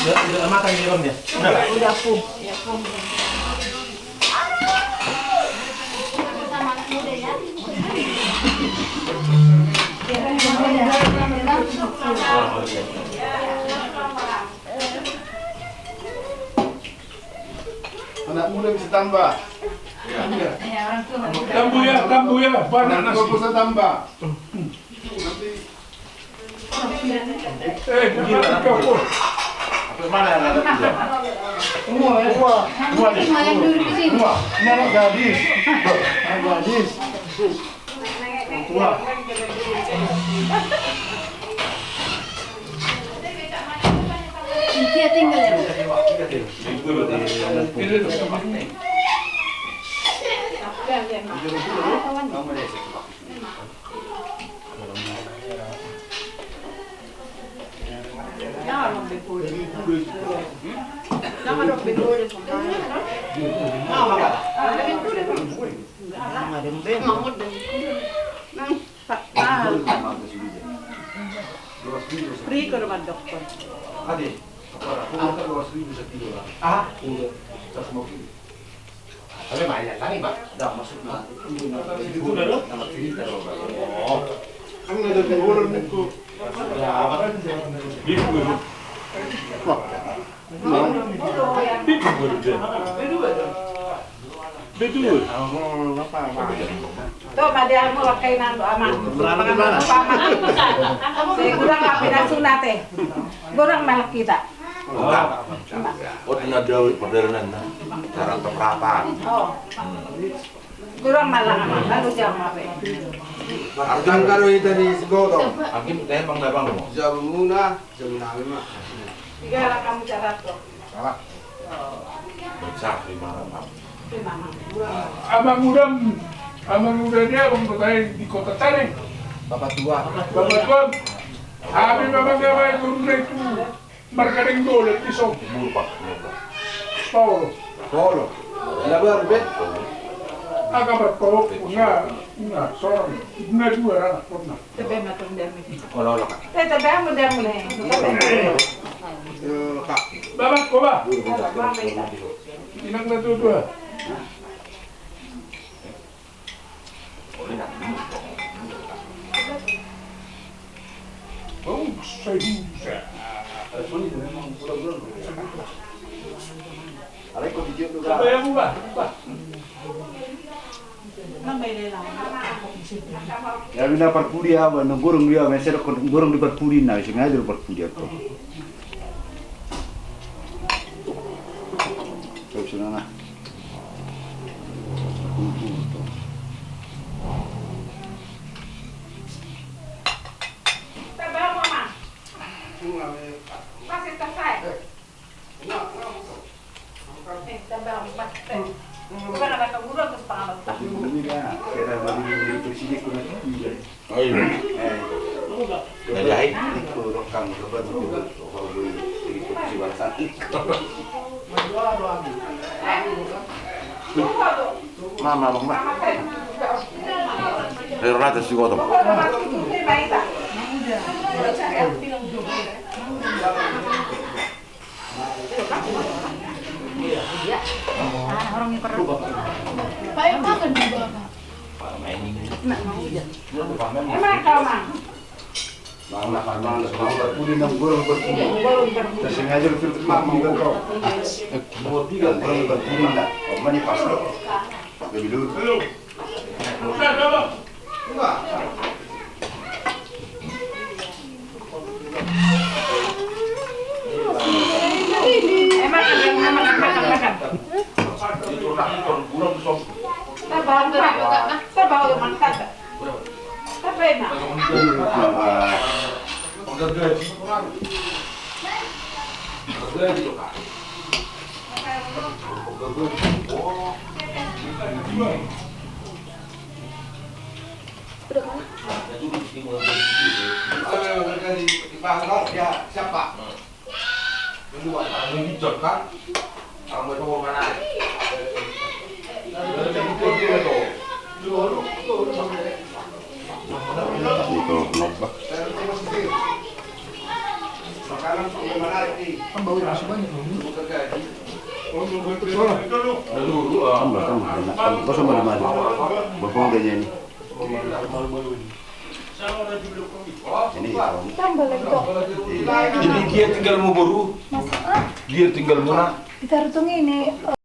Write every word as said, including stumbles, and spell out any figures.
Udah, udah makan di rumah dia? Udah, Pak? Udah, Pung. Ya, Pung. Anak muda bisa tambah. Tambah ya, tambah ya. Banyak nasi. Anak muda bisa tambah. Eh, gila. Apa mana yang ada tiga? Semua, ya? Semua. Semua nih. Semua yang duduk di sini. Semua. Ini anak gadis. Anak gadis. Orang tua. Dia tinggal ya. Riko do mandok. Aha. Tapi banyak lagi, Pak. Dah masuk na. Itu dah, nama cerita dong, Pak. Oh. Kan ada dua orang itu. Ya, apa? Itu. Itu. Itu. Tuh, madiamu pakai nando aman. Berapa, berapa? Saya kurang apa dah sunat, eh. Kurang malah kita. Oh, di na dawe pardalanan na. Cara keprapan. Oh. Kurang malah, lalu jam apa ya? Arjang karo ita di Sigoto. Akim tembang dabang mo. Jamuna, jamuna amin ma. Tiga lah kamu cara tuh. Salah. Pecah di mana, Pak? Di mana? Aman muda, aman muda dia, Bang Kota di Kota Tari. Bapak tua. Bapak tua. Amin, Bapak tua, Bapak tua itu. Marga Denggolet di son. Paolo. Paolo. Ia baru be. Aga marpaolo, nga, nga, sorang, nga dua anak pernah. Tebe ma tu dia mi. Olo, olo, Kak. Eh, tebe ma dia mi. Yo, Kak. Bapak, koba. Inang na dua-dua. Ya, bina parpudi apa? Nang gorong dia, masa gorong di parpudi, na, sengaja parpudi apa? Terus, nah. Mama, mama. Ayo, rata si gotong. Emang kau, Mang? Mang, nak, Mang, nak, Mang, berpudi, nang gorong berpudi. Sengaja berpudi, Mang, Mang, kau. Mau tiga gorong berpudi, nak. Oh, mana pas? Lebih dulu. Jadi dia tinggal mau boru. Dia tinggal murah. Ditaruh tong ini.